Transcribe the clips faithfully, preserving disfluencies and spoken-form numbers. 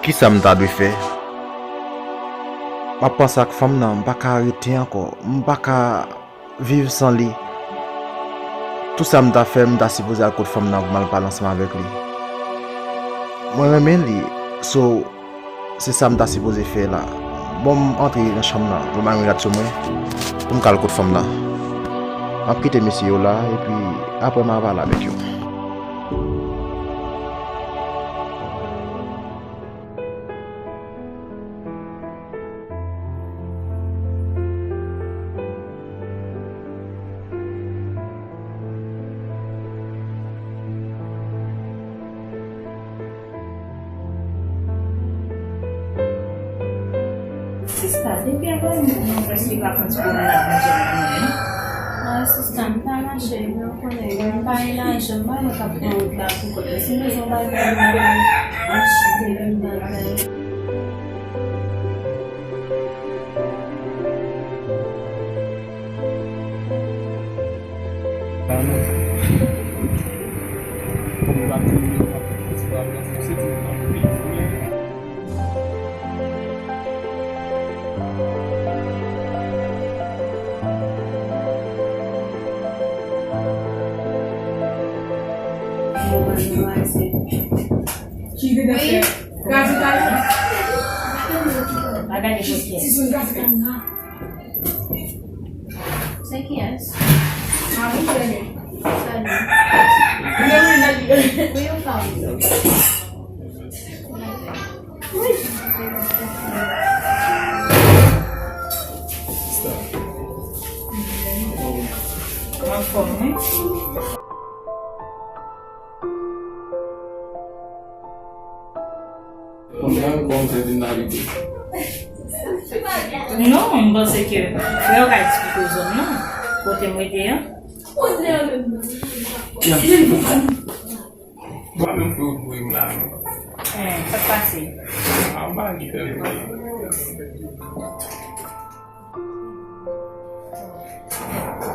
Kisa m ta dwe fè? M ap panse ak fanm nan, m pa ka rete ankò, m pa ka viv san li. Tout sa m ta fè, m ta sipoze al kot fanm nan pou m al pale ansanm avèk li. Mwen renmen li, so, se sa m ta sipoze fè la. Bon, m antre nan chanm nan, bon, m al rad sou mwen, pou m ka al kot fanm nan. M ap kite mesye yo la, epi apre m a pale avèk yo. Sista, depi avan nou prèske pa konn ti pwomenad manje nan mwen. Ah, sista, m pa mache, men w konnen, m pa gen lajan, m pa wè k ap pran wout la pou kòb. Si m bezwen yon bagay, m ap achte yon bagay. Bagay de sou pyès. Se kiyès? Salut. Wi, ou ka wi. Anfòm, wi. Konbyen kòb w te vin abite? Non, m panse ke frè w ka eksplike w zòn nan, kote m rete an. Mwen menm frè w voye m la, non. Eh, sa k pase? Ah, m pa gen fè vre.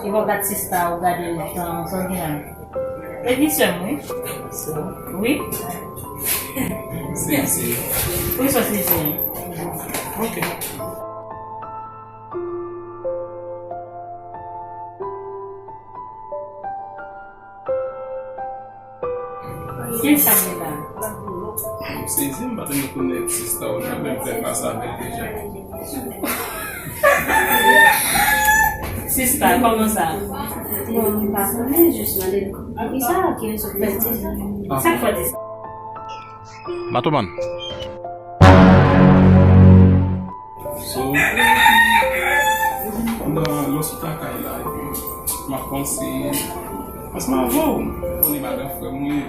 Epa w gad sista ou gade l jan, jan gen an. E li sè m, wi. Sè w? Wi. Se, se. Wi, sa se, se. Ok. Kisa w gen la? M sezi, m pa t renmen konnen sista w nan menm fè fas avè l deja. Sista, kòman sa? Bon, m pa konnen, jis mande l. Kisa ki sou fè di? Sa k fè di? Matoman. So, pandan lè w sot lakay la, epi m ap panse, paske m avè w, m konnen madanm frè m wi,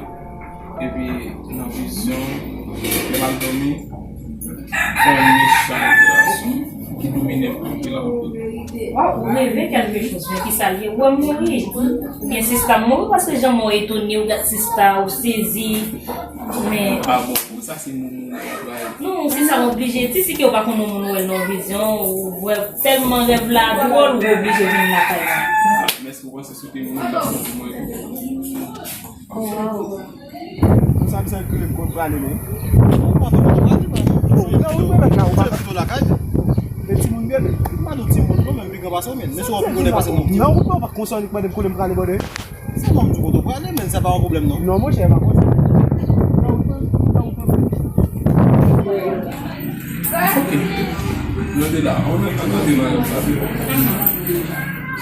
epi nan vizyon, lè m al dòmi, fè yon mechan de gason ki domine m anpil, anpil. Waw, ou reve kèlke choz, men kisa l ye? Ou wè m mouri? Oubyen sista m mouri paske jan mwen etone, ou gad sista, ou sezi, men. Ah bon, pou sa se moun Non, se sa w oblije. Ti si ke w pa konn yon moun ou wè l nan vizyon, ou wè tèlman rèv la dwòl, ou oblije vin lakay la. Ah, men èske w panse si w te moun ta santi mwen? Oh, wow. Sa misye rele m konn prale, men. Ou pa konn prale, men. Ou pa konn lakay. E timoun bebe. M pa nou timoun, non, men m pi gran pase w, men. Men si w pi konnen pase m, non. Non, ou pa konsa, ou pa konn kote m prale, brother. Se mwen m di w kote w prale, men sa pa yon pwoblèm, non. Non, monchè, pa konsa. Ok. Nou te la, ou nan, nan te nan yon sa, se bon.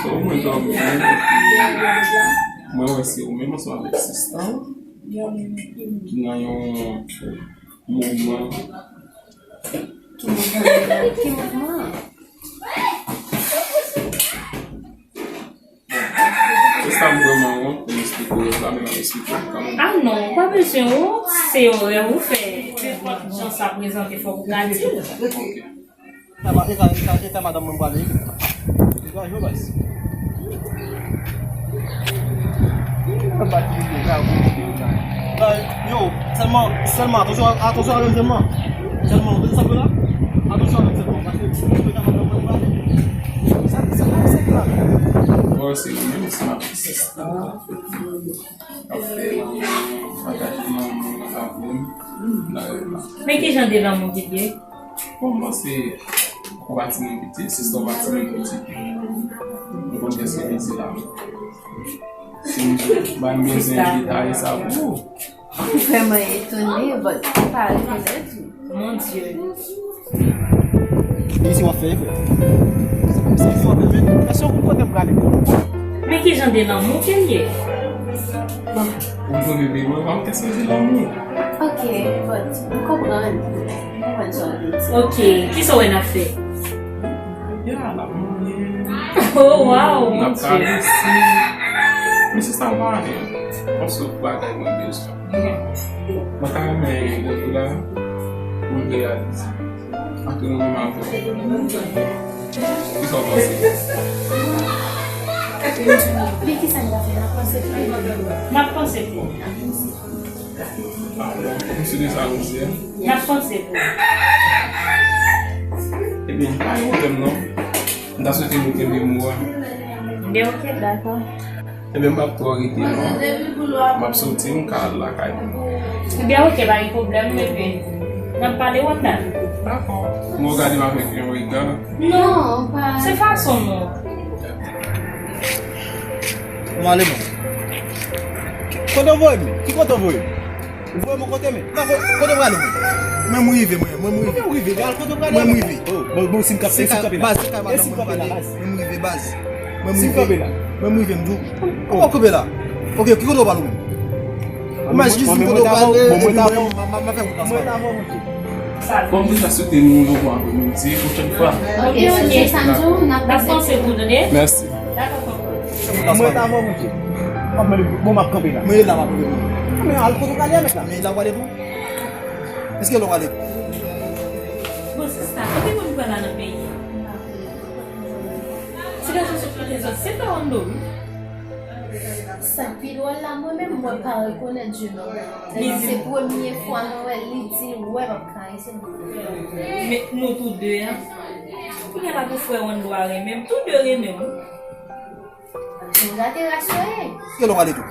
So, mwen dòmi, mwen wè se ou menm ansanm avèk sista w ki nan yon mouvman. Ki mouvman? Ki mouvman? Bon, se sa m vrèman wont pou m esplike w la, men m ap esplike w kanmenm. Ah non, pa bezwen wont, se yon rèv ou fè. Nenpòt jan sa prezante, fòk ou gade l. Ok. Eta, eta, eta, eta madanm mwen prale. Li pa jwe baz. Yo, sèlman, sèlman, atansyon, atansyon avè m sèlman. Sèlman, ou tande sa m di la? Atansyon avè m sèlman, paske si ou eta madanm mwen prale. Sa, sa, sa, sa, sa. Se ou menm, se ma sista. Ap fè lanmou, pataje lanmou avè m nan rèv la. Men ki jan de lanmou ki l ye? Bon, mwen se yon pa timoun piti, sista yon pa timoun piti. Mwen konn kèske li di la. Si m ba m bezwen detay sa pou ou. M vrèman etone, but m pa rekonèt ou. Mon Dieu. Isi w ap fè, frè. Isi w ap fè, men. Èske w konn kote m prale? Men ki jan de lanmou ke l ye? Ou twonpe bebe, mwen pa kèske di lanmou. Ok, but m konprann. M konprann sa w vle di. Ok, kisa w wè n ap fè? Ya, n ap manyen. Oh, wow, n ap karese. Men se sa m pa renmen. Paske bagay mwen bezwen. Mwen ta renmen leve la pou m reyalize. Antre nou menm avè w. Kisa w panse? Men kisa n ta fè? N ap panse pou li. N ap panse pou li. Ah, bon, m sou de sa nou di, hein? N ap panse pou li. Ebyen, pa gen pwoblèm non. M ta swete nou kenbe mo a. Ebyen, ok, dakò. Ebyen, m p ap twò rete non. M ap soti, m ka al lakay mwen. Ebyen, ok, pa gen pwoblèm, epi n ap pale, Wanda. Dakò. Mwen gade m avèk yon rega. Non, pa. Se fason nou. Mwen ale, mwen. Kote w voye m? Ki kote w voye m? Ou voye mwen kote men? Nan ko-, kote w prale mwen? Mwen m rive, mwen, mwen m rive. Kote w rive? Gal kote w prale mwen m rive. Oh, bon, bon, si m kanpe, si m kanpe la. Baz, se kay madanm mwen m prale. Mwen m rive, baz. Mwen m rive. Si m kanpe la. Mwen m rive, m di w. Ou pa kanpe la. Ok, ki kote w prale mwen? Ou mèt jis di m kote w prale. Bon, mwen ta bon. Mwen, mwen, mwen fè wout la. Mwen ta bon, ok. Bon, m ta swete nou yon bon aprèmidi, pwochèn fwa. Ok, ok, sa m di w, n ap panse pou nou, tande? Mèsi. Dakò, tonton. Mwen ta bon, ok. Bon, m ap kanpe la. Mwen la, m ap kanpe. Men al kote w prale avèk la. Men la, w ale tou. Èske lè w ale? Bon, sista, kote moun pral la nan peyi a? Ti gason sot kote zòt, se pa Wando, wi. Sa k pi dwòl la, mwen menm, mwen pa rekonèt jennonm nan. Li di se premye fwa mwen wè l, li di l wè m ap karese m. Men nou tou de a. Kounye a la pou frè Wando a renmen m, tou de renmen m. Jan gate ras yo ye. Ke lè w ale tou?